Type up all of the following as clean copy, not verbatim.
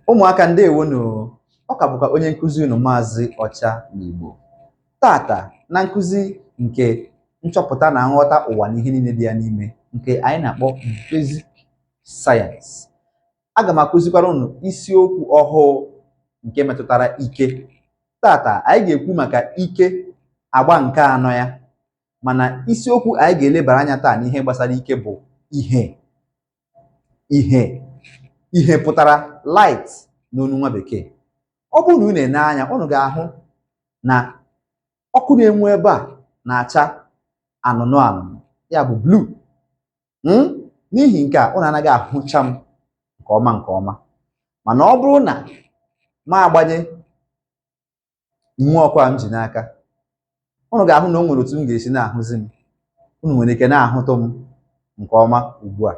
Ụmụaka, ndewonu. Ọ ka bụkwa onye nkụzi unu, Maazị Ọcha n'Igbo. Tata na nkụzi nke nchọpụta na nghọta ụwa na ihe niile dị ya n'ime, nke anyị na-akpọ Basic Science, aga m akụzikwara unu isiokwu ọhụụ nke metụtara ike. Tata anyị ga-ekwu maka ike, agba nke anọ ya, mana isiokwu anyị ga-elebara anya taa n'ihe gbasara ike bụ ihe. Ihe, ihe pụtara light n'onu nwa bekee. Ọ bụrụ na unu ene anya, unu ga-ahụ na ọkụ na-enwu ebe a na-acha anụnụ anụnụ, ya bụ blue. N'ihi nke a, unu anaghị ahụcha m nke ọma nke ọma, mana ọ bụrụ na m agbanye nwa ọkụ a m ji n'aka, unu ga-ahụ na o nwere otu m ga-esi na-ahụzi m. Unu nwere ike na-ahụtụ m nke ọma ugbu a.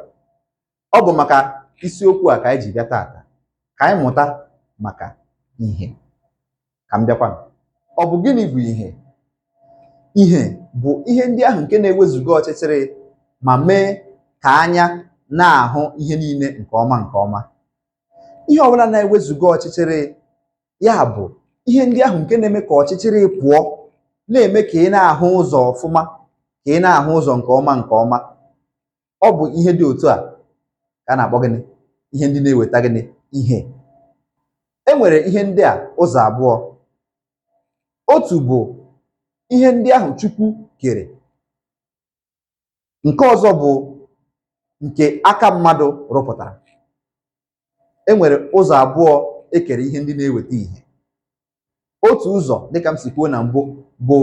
Ọ bụ maka isiokwu a ka anyị ji bịa tata, ka anyị mụta maka ihe. Ka m bịakwa, ọ bụ gịnị bụ ihe? Ihe bụ ihe ndị ahụ nke na-ewezuga ọchịchịrị ma mee ka anya na-ahụ ihe niile nke ọma nke ọma. Ihe ọbụla na-ewezuga ọchịchịrị, ya bụ ihe ndị ahụ nke na-eme ka ọchịchịrị pụọ, na-eme ka ị na-ahụ ụzọ ọfụma, ka ị na-ahụ ụzọ nke ọma nke ọma, ọ bụ ihe dị otu a ka a na-akpọ gịnị? Ihe ndị na-eweta gịnị? Ihe. E nwere ihe ndị a ụzọ abụọ. Otu bụ ihe ndị ahụ Chukwu kere, nke ọzọ bụ nke aka mmadụ rụpụtara. E nwere ụzọ abụọ e kere ihe ndị na-eweta ihe. Otu ụzọ, dịka m si kwuo na mbụ, bụ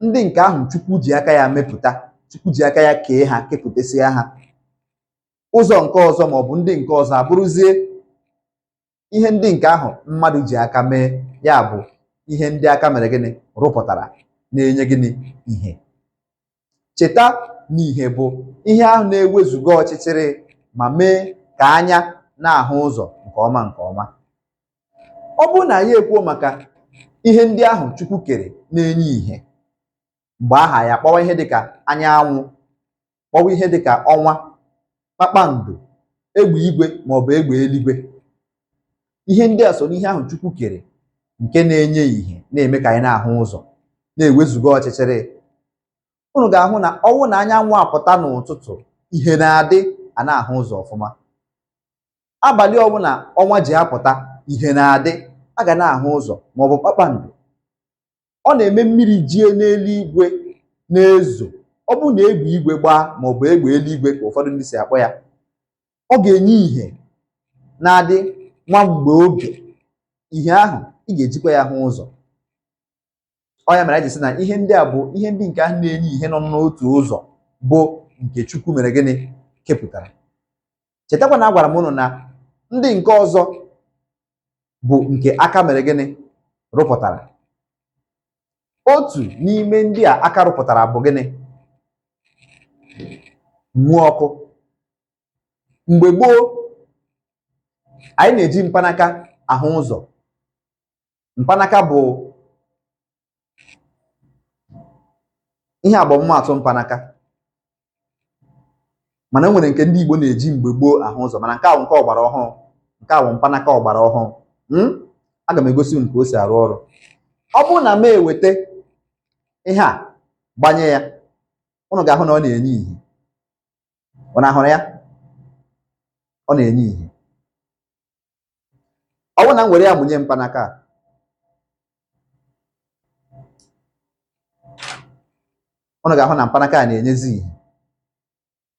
ndị nke ahụ Chukwu ji aka ya mepụta, Chukwu ji aka ya kee ha, kepụtasịa ha. Ụzọ nke ọzọ, ma ọ bụ ndị nke ọzọ, abụrụzie ihe ndị nke ahụ mmadụ ji aka mee, ya bụ ihe ndị aka mere gịnị? Rụpụtara, na-enye gịnị? Ihe. Cheta na ihe bụ ihe ahụ na-ewezuga ọchịchịrị ma mee ka anya na-ahụ ụzọ nke ọma nke ọma. Ọ bụrụ na anyị ekwuo maka ihe ndị ahụ Chukwu kere na-enye ihe, mgbe aha ya kpọwa ihe dịka anyanwụ, kpọwa ihe dịka ọnwa, kpakpando, egbe igwe maọbụ egbe eluigwe, ihe ndị a so n'ihe ahụ Chukwu kere nke na-enye ihe, na-eme ka anyị na-ahụ ụzọ, na-ewezuga ọchịchịrị. Unu ga-ahụ na ọnwụ na anyanwụ apụta n'ụtụtụ, ihe na-adị, a na-ahụ ụzọ ọfụma. Abalị ọbụla ọnwa ji apụta, ihe na-adị, a ga na-ahụ ụzọ, maọbụ kpakpando. Ọ na-eme mmiri jie n'eluigwe na-ezo. Ọ bụrụ na egbe igwe gbaa, maọbụ egbe eluigwe ka ụfọdụ ndị si akpọ ya, ọ ga-enye ihe na-adị nwa mgbe oge. Ihe ahụ ị ga-ejikwa ya hụ ụzọ. Ọ ya mere anyị ji sị na ihe ndị a bụ ihe ndị nke ahụ na-enye ihe nọ n'otu ụzọ, bụ nke Chukwu mere gịnị? Kepụtara. Chetakwa na agwara m unu na ndị nke ọzọ bụ nke aka mere gịnị? Rụpụtara. Otu n'ime ndị a aka rụpụtara bụ gịnị? Nwu ọkụ. Mgbe gboo, anyị na-eji mkpanaka ahụ ụzọ. Mkpanaka bụ ihe a bụ ọmụmaatụ mkpanaka, mana e nwere nke ndị Igbo na-eji mgbe gboo ahụ ụzọ, mana nke ahụ nke ọgbara ọhụrụ, nke a bụ mkpanaka ọgbara ọhụrụ. Aga m egosi unu ka o si arụ ọrụ. Ọ bụrụ na m eweta ihe a gbanye ya, unu ga-ahụ na ọ na-enye ihe. Unu ahụrụ ya? Ọ na-enye ihe. Ọ bụrụ na m were ya mụnye mkpanaka a, unu ga-ahụ na mkpanaka a na-enyezi ihe.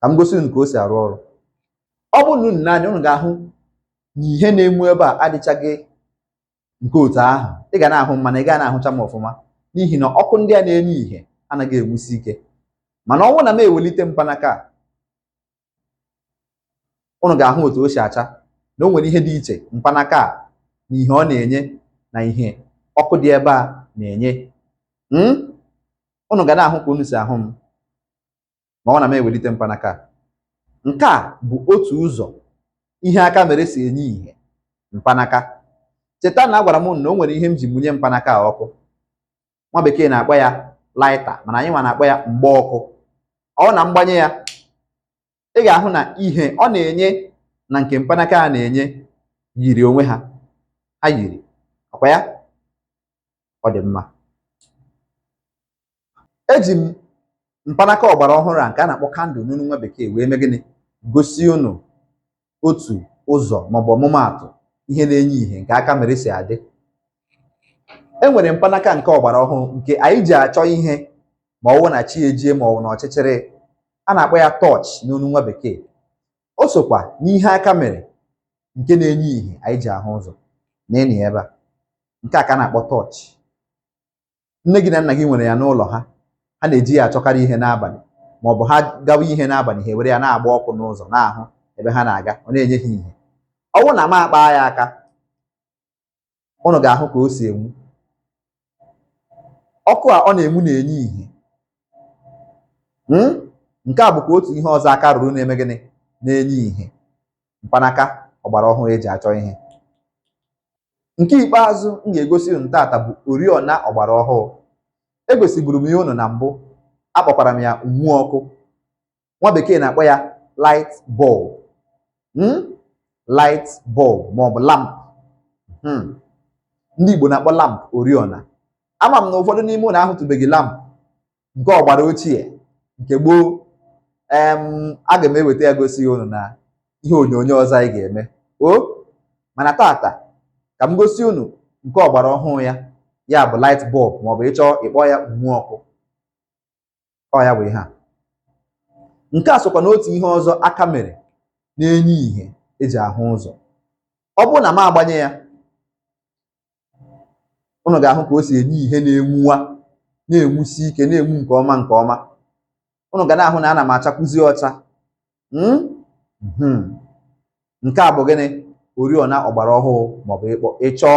Ka m gosi unu ka o si arụ ọrụ. Ọ bụrụ na unu nee anya, unu ga-ahụ na ihe na-enwu ebe a adịchaghị nke otu ahụ. Ị ga na-ahụ m, mana ị ga na-ahụcha m ọfụma, n'ihi na ọkụ ndị a na-enye ihe anaghị enwusi ike. Mana ọ bụrụ na m ewelite mkpanaka a, unu ga-ahụ otu o si acha, na o nwere ihe dị iche mkpanaka a na ihe ọ na-enye na ihe ọkụ dị ebe a na-enye. Unu ga na-ahụ ka unu si ahụ m ma ọ na m ewelite mkpanaka a. Nke a bụ otu ụzọ ihe aka mere si enye ihe, mkpanaka. Cheta na agwara m unu na o nwere ihe m ji mụnye mkpanaka a ọkụ. Nwa bekee na-akpọ ya lighter, mana anyị nwa na-akpọ ya mgba ọkụ. Ọ na mgbanye ya, ị ga-ahụ na ihe ọ na-enye na nke mkpanaka a na-enye yiri onwe ha. Ha yiri, ọkwa ya? Ọ dị mma. Eji m mkpanaka ọgbara ọhụrụ a nke a na-akpọ candle n'onu nwa bekee wee mee gịnị? Gosi unu otu ụzọ maọbụ ọmụmaatụ ihe na-enye ìhè nke aka mere si adị. E nwere mkpanaka nke ọgbara ọhụrụ nke anyị ji achọ ihe ma ọ wụ na chi ejie ma ọ wụ na ọchịchịrị. A na-akpọ ya torch n'onu nwa bekee. O sokwa n'ihe aka mere nke na-enye ìhè anyị ji ahụ ụzọ. Na-enyi ebe a, nke a ka a na-akpọ torch. Nne gị na nna gị nwere ya n'ụlọ ha. Ha na-eji ya achọkarị ihe n'abalị, ma ọ bụ ha gawa ihe n'abalị, ha ewere ya na-agba ọkụ n'ụzọ na-ahụ ebe ha na-aga, ọ na-enye ha ìhè. Ọ bụrụ na m akpa ya aka, ụnụ ga-ahụ ka o si enwu. Ọkụ a ọ na-enwu na-enye ìhè. Nke a bụkwa otu ihe ọzọ aka rụrụ na-eme gịnị? Na-enye ìhè. Mkpanaka ọgbara ọhụrụ eji achọ ihe. Nke ikpeazụ m ga-egosi unu taata bụ oriọna ọgbara ọhụụ. Egosiburu m ya unu na mbụ, akpọkwara m ya nwu ọkụ. Nwa bekee na-akpọ ya light bulb. Light bulb maọbụ lamp. Ndị Igbo na-akpọ lamp oriọna. Ama m na ụfọdụ n'ime unu ahụtụbeghị lamp nke ọgbara ochie nke gboo. Aga m eweta ya gosi unu na ihe onyonyo ọzọ anyị ga-eme. O mana taata ka m gosi unu nke ọgbara ọhụụ ya, ya bụ light bulb maọbụ ịchọọ ịkpọ ya nwu ọkụ. Ọ ya bụ ihe a. Nke a sokwa n'otu ihe ọzọ aka mere na-enye ìhè eji ahụ ụzọ. Ọ bụrụ na m agbanye ya, unu ga-ahụ ka o si enye ìhè na-enwuwa, na-enwusi ike, na-enwu nke ọma nke ọma. Unu ga na-ahụ na ana m achakwuzi ọcha. Nke a bụ gịnị? Oriọna ọgbara ọhụụ maọbụ ịchọọ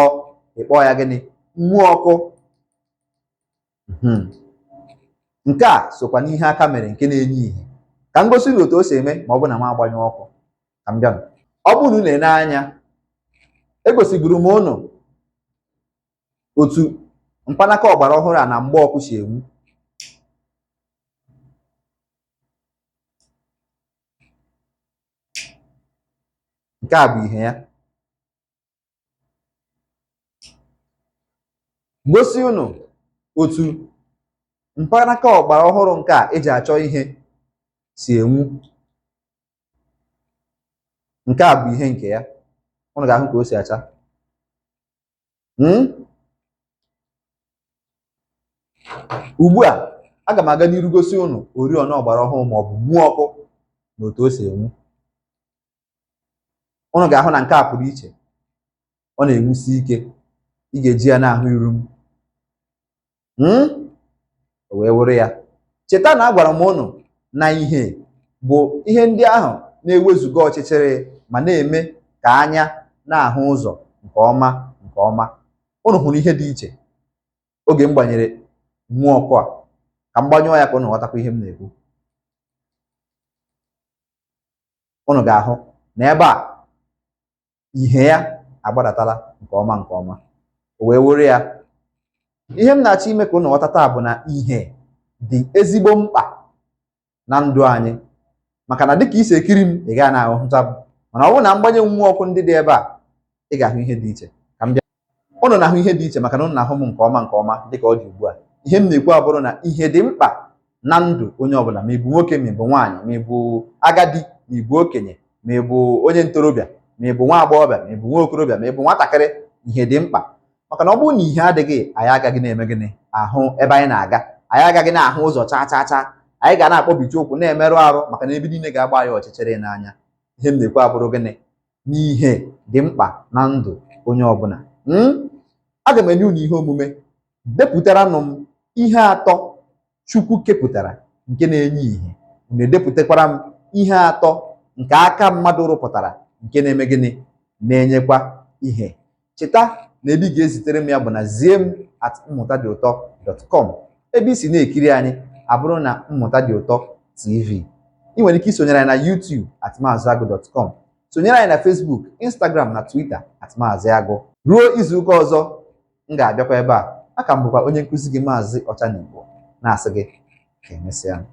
ịkpọ ya gịnị? Nwu ọkụ. Nke a sokwa n'ihe aka mere nke na-enye ìhè. Ka m gosi unu otu o si eme ma ọ bụ na m agbanyụ ọkụ. Ka m bịa. Ọ bụrụ na unu na-ene anya, egosigoro m unu otu mkpanaka ọgbara ọhụrụ a na mgba ọkụ si enwu. Nke a bụ ihe ya. Gosi unu otu mkpanaka ọgbara ọhụrụ nke a eji achọ ihe si enwu. Nke a bụ ihe nke ya. Unu ga-ahụ ka o si acha. Ugbu a aga m aga n'iru gosi unu oriọna ọgbara ọhụrụ maọbụ nwu ọkụ na otu o si enwu. Unu ga-ahụ na nke a pụrụ iche. Ọ na-enwusi ike. Ị ga-eji ya na-ahụ iru m. O wee wụrụ ya. Cheta na agwara m unu na ihe bụ ihe ndị ahụ na-ewezuga ọchịchịrị ma na-eme ka anya na-ahụ ụzọ nke ọma nke ọma. Unu hụrụ ihe dị iche oge m gbanyere nwu ọkụ a. Ka m gbanyụọ ya ka unu ghọtakwa ihe m na-ekwu. Unu ga-ahụ na ebe a ihe ya agbadatala nke ọma nke ọma. O wee wụrụ ya. Ihe m na-achọ ime ka unu ghọta taa bụ na ihe dị ezigbo mkpa na ndụ anyị, maka na dịka i si ekiri m ị gaghị na-ahụta m, mana ọ bụrụ na mgbanye nwu ọkụ ndị dị ebe a, ị ga-ahụ ihe dị iche. Ka m bịa. Unu na-ahụ ihe dị iche maka na unu na-ahụ m nke ọma nke ọma dịka ọ dị ugbu a. Ihe m na-ekwu abụrụ na ihe dị mkpa na ndụ onye ọbụla, ma ị bụ nwoke, ma ị bụ nwaanyị, ma ị bụ agadi, ma ị bụ okenye, ma ị bụ onye ntorobịa, ma ị bụ nwa agbọghọbịa, ma ị bụ nwa okorobịa, ma ị bụ nwatakịrị, ihe dị mkpa. Maka na ọ bụrụ na ihe adịghị, anyị agaghị na-eme gịnị? Ahụ ebe anyị na-aga. Anyị agaghị na-ahụ ụzọ chaa chaa chaa. Anyị ga na-akpọbichi ụkwụ, na-emerụ arụ, maka na ebe niile ga-agba anyị ọchịchịrị n'anya. Ihe m na-ekwu abụrụ gịnị? N'ihe dị mkpa na ndụ onye ọbụla. Aga m enye unu ihe omume. Depụtaranụ m ihe atọ Chukwu kepụtara nke na-enye ìhè. Unu edepụtakwara m ihe atọ nke aka mmadụ rụpụtara nke na-eme gịnị? Na-enyekwa ihe. Cheta na ebe ị ga-ezitere m ya bụ na zie m at mmụtadịụtọ.com. Ebe i si na-ekiri anyị abụrụ na Mmụta Dị Ụtọ TV. Ị nwere ike isonyere anyị na YouTube at maaziagụ.com. Sonyere anyị na Facebook, Instagram na Twitter at Maazi Agụ. Ruo izuụka ọzọ m ga-abịakwa ebe a. Aka m bụkwa onye nkụzi gị Maazị Ọchanigbo, na-asị gị ka emesịa.